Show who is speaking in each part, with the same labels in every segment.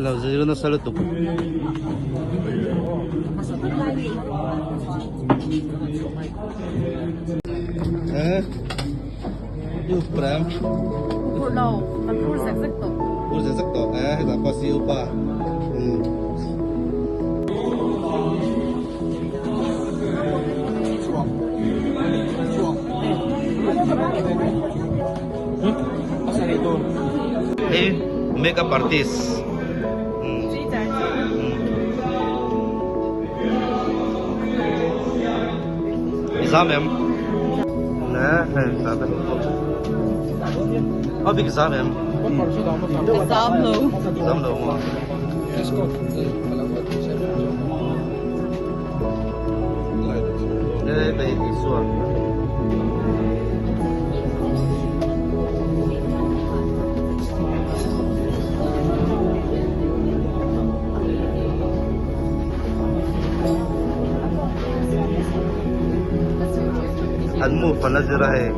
Speaker 1: Lo zir nasa lutuk. Eh? Yu prem.
Speaker 2: Phur lo, kan phur zek zek tawh.
Speaker 1: Phur zek zek tawh. Eh, hetah pawh si upa. Hmm. Hei makeup artist. Hmm. I zam em? Ne, hei ta ta. A bik zam em?
Speaker 2: Zam lo.
Speaker 1: Zam lo maw? Hei ta Isua. An move an la zir a hei.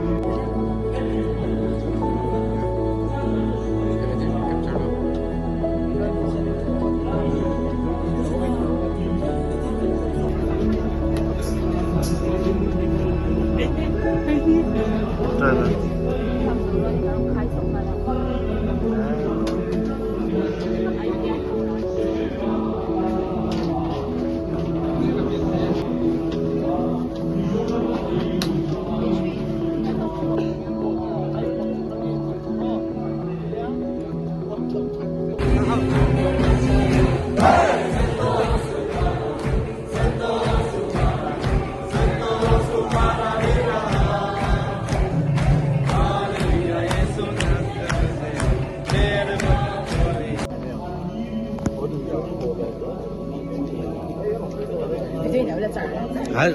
Speaker 1: Hai,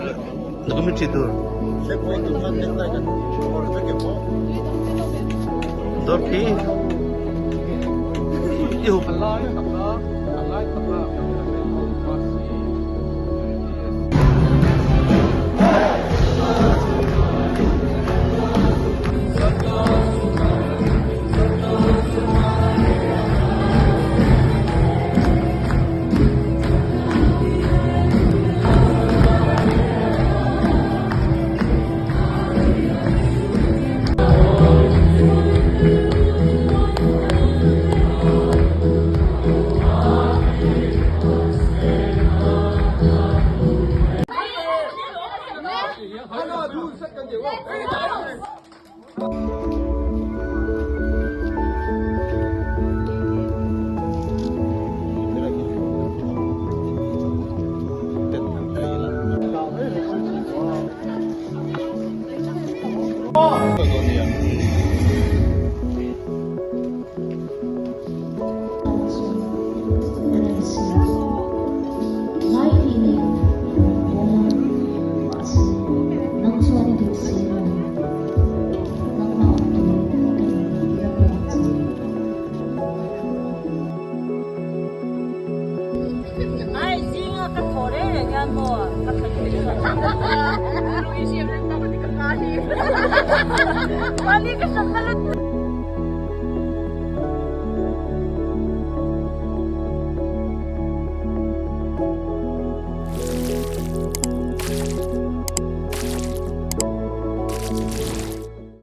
Speaker 1: documentary tur. Dawr khi. I hup.
Speaker 2: Hian maw ka